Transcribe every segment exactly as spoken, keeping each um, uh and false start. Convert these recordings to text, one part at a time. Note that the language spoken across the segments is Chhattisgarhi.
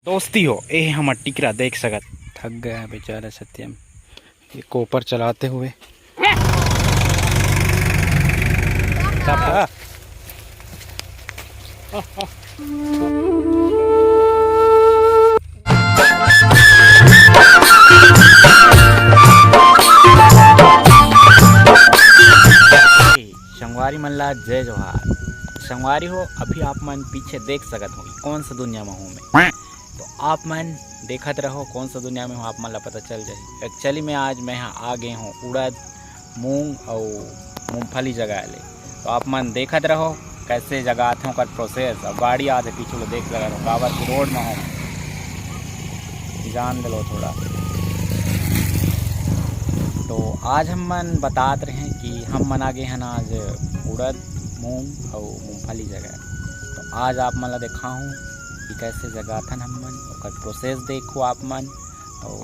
दोस्ती हो, ए हमर टिकरा देख सकत। थक गया है बेचारा सत्यम, ये कोपर चलाते हुए। संगवारी मन ला जय जोहार। संगवारी हो, अभी आप मन पीछे देख सकत हो कौन सा दुनिया में हूँ मैं। तो आप मन देखत रहो कौन सा दुनिया में हूँ, आप मन ला पता चल जाही। एक्चुअली में आज मैं हा आ गए हूँ उड़द, मूंग अउ मूंगफली जगाए ले। तो आप मन देखत रहो कैसे जगात हूँ ओकर प्रोसेस। अब गाड़ी आथे पीछू ले, देख सकत हो काबर कि रोड में हूँ, जान दे लो थोड़ा। तो आज हम मन बतात रहे कि हम मन आ गए हन आज उड़द, मूंग अउ मूंगफली जगाए। तो आज आप मन ला देखाहूँ कि कैसे जगाथन हम मन, ओकर प्रोसेस देखो आप मन। अउ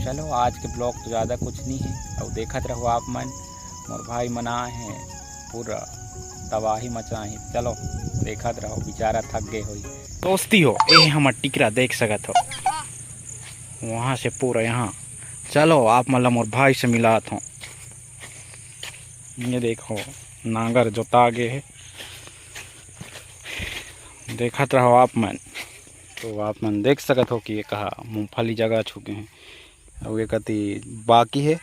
चलो, आज के ब्लॉग तो ज़्यादा कुछ नहीं है, अउ देखत रहो आप मन। मोर भाई मन आए हैं, पूरा तबाही मचाए हैं। चलो, देखत रहो, बेचारा थक गए होई। दोस्ती हो, ए हमर टिकरा देख सकत हो, वहाँ से पूरा यहाँ। चलो, आप मन ला मोर भाई से मिलात हो। ये देखो, नांगर जोता गे है, देखत रहो आप मन। तो आप मन देख सकत हो कि ये कहा मूंगफली जगा चुके हैं, अउ ये कति बाकी है,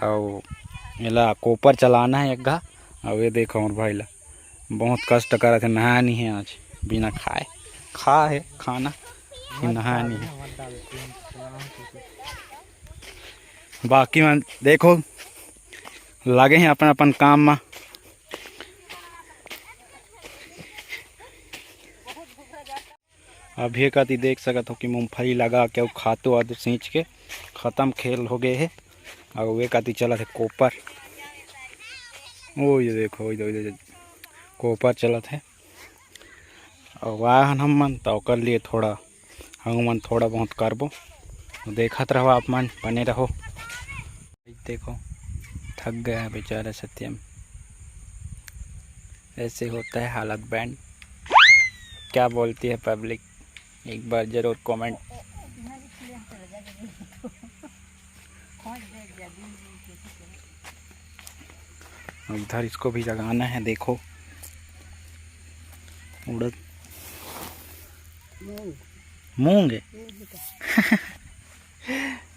अउ एला कोपर चलाना है एक घा। अउ ये देखो मोर भाई ला, बहुत कष्ट करत है, नहाया नहीं है आज, बिना खाए। खा है खाना, फिर नहाया नहीं है। बाकी मन देखो, लगे हैं अपन अपन काम में। अभी कति देख सकत हो कि मूंगफली लगा के अउ खातू वातू सींच के खत्म खेल हो गए है। अउ वे कति चलत है कोपर, ओ ये देखो, ओ ये देखो, कोपर चलत है। अउ आए हन हम मन, त ओकर लिए थोड़ा हम मन थोड़ा बहुत करबो। देखत रहो आप मन, बने रहो। देखो, थक गया है बेचारा सत्यम। ऐसे होता है हालत बैंड। क्या बोलती है पब्लिक, एक बार जरूर कमेंट। उधर इसको भी जगाना है। देखो, उड़द, मूंग है।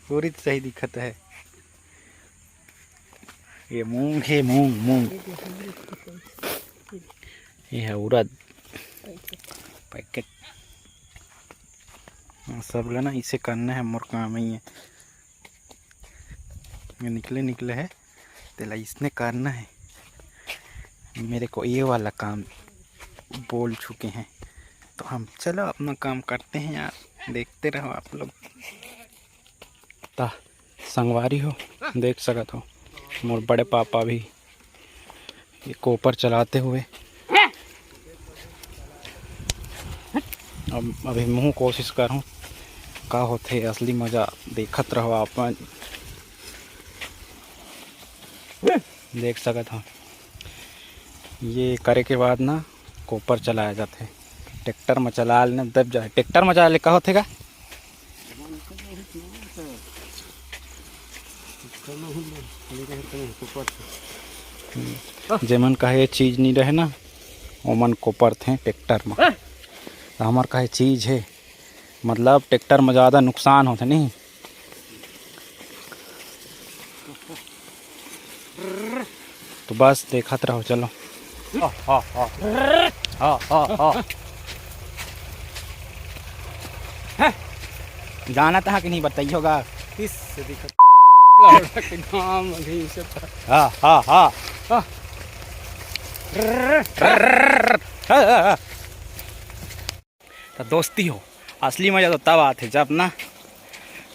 पूरी तो सही दिखत है। ये मूंग है, मूंग, मूंग। ये है उड़द पैकेट। हाँ, सब ला ना इसे करना है, मोर काम ही है। ये निकले निकले है, तेला इसने करना है। मेरे को ये वाला काम बोल चुके हैं, तो हम चलो अपना काम करते हैं यार, देखते रहो आप लोग। ता संगवारी हो, देख सकत हो मोर बड़े पापा भी ये कोपर चलाते हुए। अब अभी मुँह कोशिश करहूँ का होथे असली मजा, देखत रहो आप मन। देख सकत हो, ये करे के बाद ना कोपर चलाया जाथे। ट्रैक्टर में चला लेना दब जाए। ट्रैक्टर में चला ले का होथे का? जेमन कहे चीज नहीं रहे ना, ओमन कोपरथे ट्रैक्टर में। तो हमार कहे चीज है, मतलब ट्रैक्टर में ज़्यादा नुकसान होथे नहीं। तो बस देखत रहो, चलो। हाँ, हाँ, हाँ। हाँ, हाँ, हाँ। हैं? जानत हा कि नहीं बताइए होगा। किस से दिक्कत? लौड़ा के नाम अभी से प- हाँ, हाँ, हाँ। हाँ। हाँ, हाँ, हाँ। तो दोस्ती हो, असली मजा तो तब आथे जब ना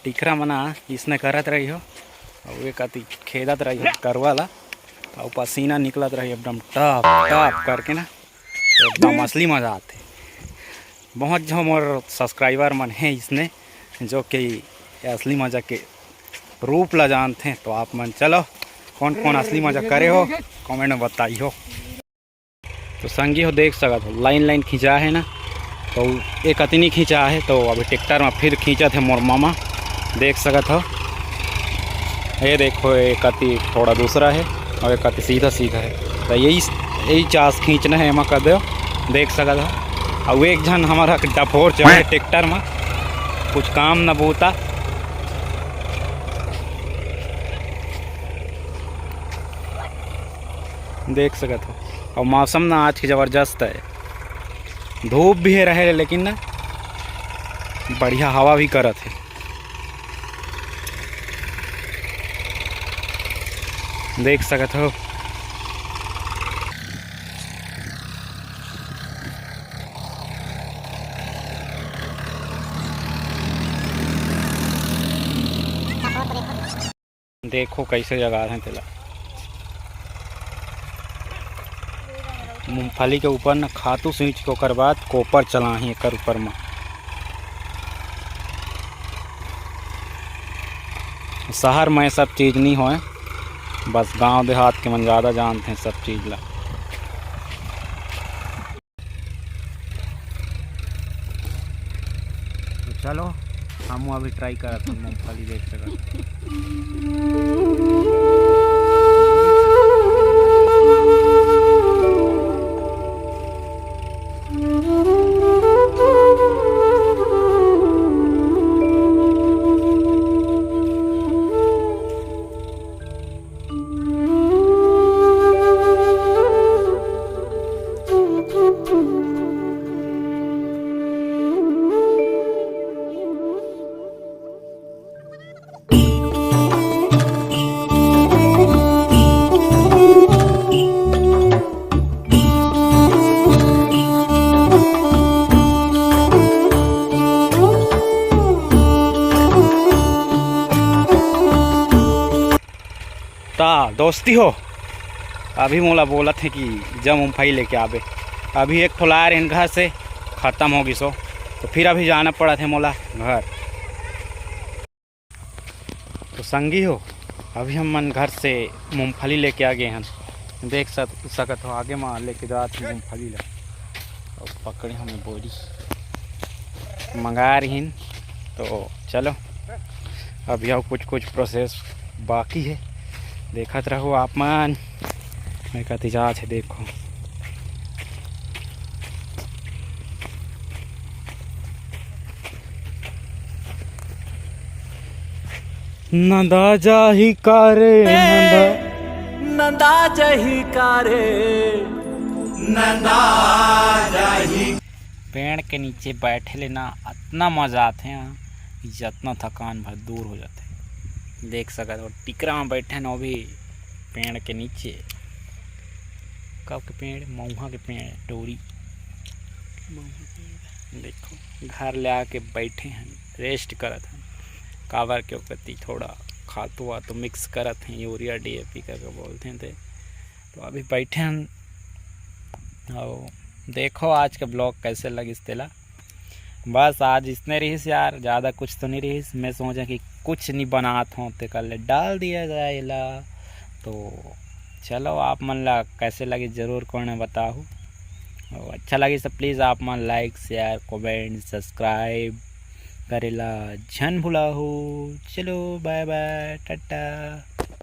टिकरा मना इसने करत रही हो, और वे कति खेदत रही हो करवा ला, और पसीना निकलत रही एकदम टप टप करके ना, तो एकदम असली मजा आथे। बहुत जो मोर सब्सक्राइबर मन हैं इसने, जो कि असली मजा के रूप ला जानथे, तो आप मन चलो कौन कौन असली मजा करे हो, कमेंट में बताई हो। तो संगी हो, देख सकत हो, लाइन लाइन खिंचा है ना, तो एक अतिनी खींचा है, तो अभी ट्रैक्टर में फिर खींचत है मोर मामा, देख सकत हो। ये देखो, एक अति थोड़ा दूसरा है और एक अति सीधा सीधा है। तो यही यही चास खींचना है, एमा कर दो, देख सकत हो। और एक झन हमारा डफोर चढ़े ट्रैक्टर में, कुछ काम न बूता। देख सकत हो, और मौसम ना आज के जबरदस्त है, धूप भी है रहे, लेकिन ना बढ़िया हवा भी करत है, देख सकत हो। देखो कैसे जगा रहे तेला। मूंगफली के ऊपर न खातू सींच के ओकर बाद कोपर चलाही एकर ऊपर म। शहर में सब चीज नहीं होए, बस गांव देहात के मन ज़्यादा जानते हैं सब चीज ला। तो चलो, हम अभी ट्राई करत हन मूंगफली, देख सकत। ता दोस्ती हो, अभी मोला बोलत हे कि जा मूंगफली लेके आबे। अभी एक ठो लाए रहेन घर से, खत्म हो गिस हो, तो फिर अभी जाना पड़त हे मोला घर। तो संगी हो, अभी हम मन घर से मूंगफली लेके आ गए हन, देख सक-, सकत हो आगे मा लेके जात हे मूंगफली ला। अउ पकड़े हमें बोरी मंगा रहीन। तो चलो, अभी अउ कुछ कुछ प्रोसेस बाकी है, देखत रहो आप मन। मैं कति जात हे, देखो। नंदा जाही का रे, नंदा। नंदा जाही का रे, नंदा जाही। पेड़ के नीचे बैठे ले ना अतना मजा आथे ना कि जतना थकान भर दूर हो जाथे। देख सकत हो, टिकरा में बैठे न, वो भी पेड़ के नीचे। कब के पेड़? महुआ के पेड़, डोरी। महुआ पेड़। देखो, घर ले आके बैठे हैं, रेस्ट करत हैं, काबर के ओकती थोड़ा खातू वातू मिक्स करत हैं, यूरिया डीएपी करके बोलते हैं ते। तो अभी बैठे हैं। और देखो आज के ब्लॉग कैसे लगिस तेला। बस आज इसने रहिस यार, ज़्यादा कुछ तो नहीं रहिस। मैं सोचा कि कुछ नहीं बनात हों, ते कर ले डाल दिया जाए ला। तो चलो, आप मन ला कैसे लगिस जरूर कमेंट में बताहू। और अच्छा लगिस तो प्लीज़ आप मन लाइक, शेयर, कमेंट, सब्सक्राइब करेला झन भुलाहू। चलो बाय बाय, टाटा।